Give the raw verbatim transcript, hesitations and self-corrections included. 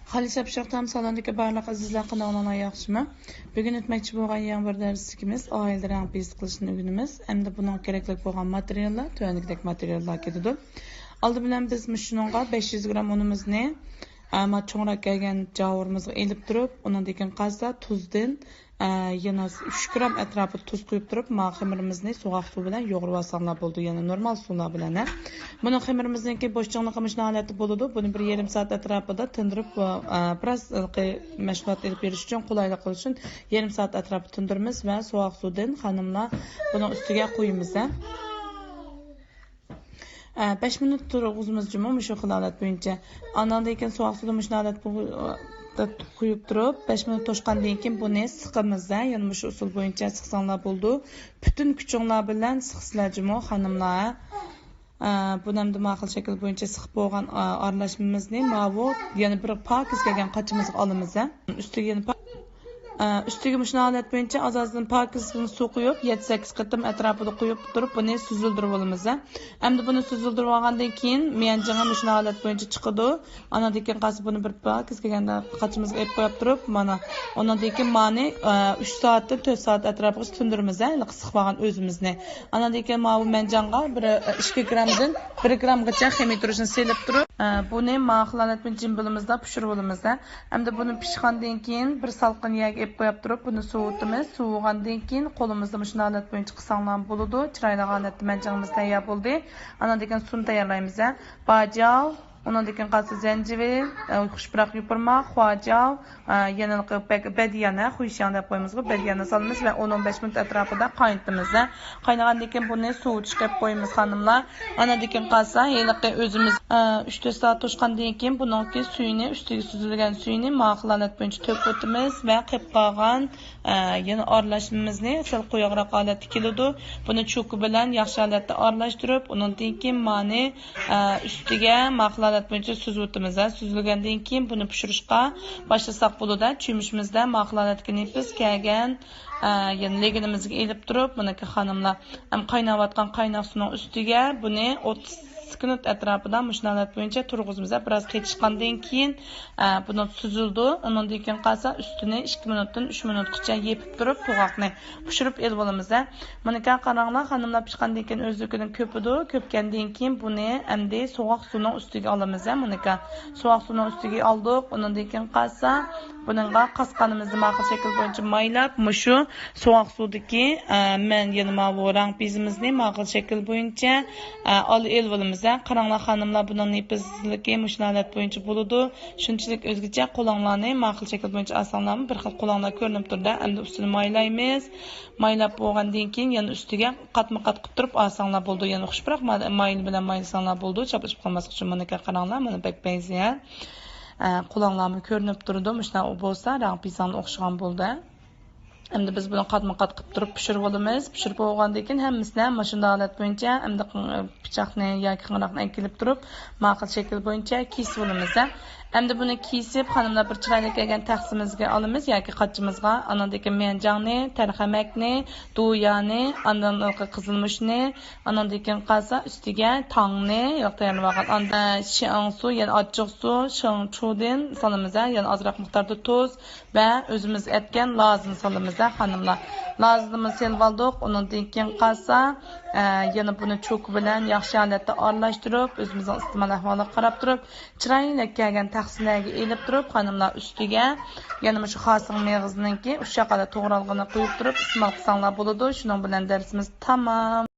خالىشا پىششىق تائام سالونىدىكى بارلىق ئەزىزلەر، قانداق ئەھۋالىڭلار، ياخشىمۇ؟ بۈگۈن ئۆتمەكچى بولغان يېڭى بىر دەرسلىكىمىز ئائىلىدە رەڭ پېيزى قىلىشنى ئۆگىنىمىز. ئەمدى بۇنىڭغا كېرەكلىك بولغان ماتېرىياللار تۆۋەندىكىدەك ماتېرىياللار كېتىدۇ. ئالدى بىلەن بىز مۇشۇنىڭغا بەش يۈز گرام ئۇنىمىزنى، ئە، ما چوڭراق كەلگەن جاۋۇرىمىزغا ئېلىپ تۇرۇپ، ئۇنىڭدىن كېيىن قالسا تۇزدىن، ئە، يەنە ئۈچ گرام ئەتراپىدا تۇز قۇيۇپ تۇرۇپ، ما خېمىرىمىزنى سوغۇق سۇ بىلەن يۇغۇرۇۋالساڭلار بولىدۇ، يەنى نورمال سۇلار بىلەن، ھە. بۇنىڭ خېمىرىمىزنىڭكى بوشچىڭلىقى مۇشۇ ھالەتتە بولىدۇ. بۇنى بىر يېرىم سائەت ئەتراپىدا تىندۇرۇپ، ئە، بىراز ھېلىقى مەشغۇلات ئېلىپ بېرىش ئۈچۈن قولايلىق بولۇش ئۈچۈن يېرىم سائەت ئەتراپىدا تىندۇرىمىز ۋە سوغۇق سۇدىن خانىملار بۇنىڭ ئۈستىگە قۇيىمىز، ھە. ئە، بەش مىنۇت تۇرغۇزىمىز جۇمۇ مۇشۇ خىل ھالەت بويىچە. ئاندىن كېيىن سوغۇق سۇدا مۇشۇ ھالەت بو-، قۇيۇپ تۇرۇپ، بەش مىنۇت توشقاندىن كېيىن بۇنى سىقىمىز، ھە. يەنە مۇشۇ ئۇسۇل بويىچە سىقساڭلار بولىدۇ. پۈتۈن كۈچۈڭلار بىلەن سىقسىلەر جۇمۇ خانىملار. ئە، بۇنى ئەمدى ما خىل شەكىل بويىچە سىقىپ بولغان، ئە، ئارىلاشمىمىزنى ماۋۇ يەنە بىر پاكىز كەلگەن قاچىمىزغا ئالىمىز، ھە. ئۈستىگە يەنە پا-، ئە، ئۈستىگە مۇشۇ ھالەت بويىچە ئاز-ئازدىن پاكىز سۇ قۇيۇپ، يەتتە سەككىز قېتىم ئەتراپىدا قۇيۇپ تۇرۇپ، بۇنى سۈزۈلدۈرۈپ ئالىمىز، ھە. ئەمدى بۇنى سۈزۈلدۈرۈپ ئالغاندىن كېيىن ميەنجىڭى مۇشۇ ھالەت بويىچە چىقىدۇ. ئاندىن كېيىن قالسا بۇنى بىر پاكىز كەلگەندە قاچىمىزغا ئېلىپ قويۇپ تۇرۇپ، مانا، ئۇنىڭدىن كېيىن مانى، ئە، ئۈچ سائەتتىن تۆت سائەت ئەتراپىغىچە تىندۇرىمىز، ھە، ھېلىقى سىقىپ ئالغان ئۆزىمىزنى. ئاندىن كېيىن ماۋۇ مەنجانغا بىر، ئە، ئىككى گرامدىن بىر گرامغىچە خېمىر تۇرۇشنى سېلىپ تۇرۇپ، ئە، بۇنى ما خىل ھالەت بويىچە جىمبىلىمىزدا پىشۇرۇۋالىمىز، ھە. ئەمدى بۇنى پىشقاندىن كېيىن بىر سالقىن يەرگە ئېلىپ قويۇپ تۇرۇپ، بۇنى سوۋۇتىمىز. سوۋۇغاندىن كېيىن قولىمىزدا مۇشۇ ھالەت بويىچە قىلساڭلار بولىدۇ. چىرايلىق ھالەتتە مەنجىڭىمىز تەييار بولدى. ئاندىن كېيىن سۇنى تەييارلايمىز، ھە. باجاۋ، ئۇنىڭدىن كېيىن قالسا زەنجىۋىل، ئە، خۇشپۇراق يوپۇرماق، خۇاجاۋ، ئە، يەنە بەدىيانە، خۇيشياڭ دەپ قويىمىزغۇ، بەدىيانە سالىمىز ۋە ئون ئون بەش مىنۇت ئەتراپىدا قاينىتىمىز. قاينىغاندىن كېيىن بۇنى سوۋۇتۇشقا قويىمىز خانىملار. ئاندىن كېيىن قالسا ھېلىقى ئۆزىمىز، ئە، ئۈچ تۆت سائەت توشقاندىن كېيىن بۇنىڭكى سۈيىنى، ئۈستىگە سۈزۈلگەن سۈيىنى ما خىل ھالەت بويىچە تۆكۈۋېتىمىز ۋە قېلىپ قالغان، ئە، يەنە ئارىلاشمىمىزنى سەل قويۇقراق ھالەتتە كېلىدۇ. بۇنى چوكا بىلەن ياخشى ھالەتتە ئارىلاشتۇرۇپ، ئۇنىڭدىن كېيىن مانى ئە، ئۈستىگە ما خىل ھالەت بويىچە سۈزۈۋېتىمىز. سۈزۈلگەندىن كېيىن بۇنى پىشۇرۇشقا باشلىساق بولىدۇ. چۆمۈچىمىزدە ما خىل ھالەتكە نېپىز كەلگەن، ئە، يەنە لېگىنىمىزگە ئېلىپ تۇرۇپ، مانا خانىملار، ئەم، قايناۋاتقان قايناق سۇنىڭ ئۈستىگە بۇنى ئوتتۇز سېكۇنت ئەتراپىدا مۇشۇ ھالەت بويىچە تۇرغۇزىمىز. بىراز قېتىشقاندىن كېيىن، ئە، بۇنىڭ سۈزۈلىدۇ. ئۇنىڭدىن كېيىن قالسا ئۈستىنى ئىككى مىنۇتتىن ئۈچ مىنۇتقىچە يېپىپ تۇرۇپ، توغاقنى پىشۇرۇپ ئېلىۋالىمىز. مۇنىكا قاراڭلار، خانىملار پىشقاندىن كېيىن ئۆزلۈكىدىن كۆپىدۇ. كۆپكەندىن كېيىن بۇنى ئەمدى سوغۇق سۇنىڭ ئۈستىگە ئالىمىز. مۇنىكا سوغۇق سۇنىڭ ئۈستىگە ئالدۇق. ئۇنىڭدىن كېيىن قالسا، بۇنىڭغا قاسقانىمىزنى ماقۇل شەكىل بويىچە مايلاپ، مۇشۇ سوغۇق سۇدىكى، ئە، مەن يەنە ماۋۇ رەڭ پېيىزىمىزنى ماقۇل شەكىل بويىچە، ئە، ئال-، ئېلىۋالىمىز. قاراڭلار خانىملار، بۇنىڭ نېپىزلىكى مۇشۇ ھالەت بويىچە بولىدۇ. شۇنچىلىك ئۆزگىچە قولۇڭلارنى ماقۇل شەكىل بويىچە ئالساڭلارمۇ بىر خىل قولۇڭلار كۆرۈنۈپ تۇرىدۇ. ئەمدى ئۈستىنى مايلايمىز. مايلاپ بولغاندىن كېيىن يەنە ئۈستىگە قاتمۇ قات قىلىپ تۇرۇپ ئالساڭلار بولىدۇ. يەنە خۇشپۇراق ما-، مايلى بىلەن مايلىساڭلار بولىدۇ. چاپلىشىپ قالماسلىق ئۈچۈن مۇنىكا قاراڭلار، مانا بەك پەيزى. ئە، قولۇڭلارمۇ كۆرۈنۈپ تۇرىدۇ. مۇشۇنداق بولسا رەڭ پېيىزىڭلار ئوخشىغان بولدى. ئەمدى بىز بۇنى قاتمۇ قات قىلىپ تۇرۇپ پىشۇرۇپ ئالىمىز. پىشۇرۇپ بولغاندىن كېيىن ھەممىسىنى ماشۇنداق ھالەت بويىچە ئەمدى پىچاقنى ياكى قىڭراقنى ئەكېلىپ تۇرۇپ، ماقۇل شەكىل بويىچە كېسىپ ئالىمىز. ئەمدى بۇنى كېسىپ، خانىملار بىر چىرايلىق كەلگەن تەخسىمىزگە ئالىمىز ياكى قاچىمىزغا. ئانىڭدىن كېيىن ميەنجاڭنى، تەرخەمەكنى، دۇيانى، ئاندىن قىزىلمۇچنى، ئانىڭدىن كېيىن قالسا ئۈستىگە تاڭنى ياق تەييارلىۋالغان. ئاندىن شياڭسۇ، يەنى ئاچچىقسۇ، شېڭچۇدىن سالىمىز، يەنە ئازراق مىقداردا تۇز ۋە ئۆزىمىز ئەتكەن لازىنى سالىمىز، خانىملار. لازىنىمىزنى سېلىۋالدۇق. ئۇنىڭدىن كېيىن قالسا، ئە، يەنە بۇنى چوكا بىلەن ياخشى ھالەتتە ئارىلاشتۇرۇپ، ئۆزىمىزنىڭ ئىستېمال ئەھۋالىغا قاراپ تۇرۇپ، چىرايلىق كەلگەن تەخسىلەرگە ئېلىپ تۇرۇپ، خانىملار ئۈستىگە يەنە مۇشۇ خاسىڭ مېغىزىنىڭكى ئۇششاق ھالەتتە توغرالغىنى قويۇپ تۇرۇپ ئىستېمال قىلساڭلار بولىدۇ. شۇنىڭ بىلەن دەرسىمىز تامام.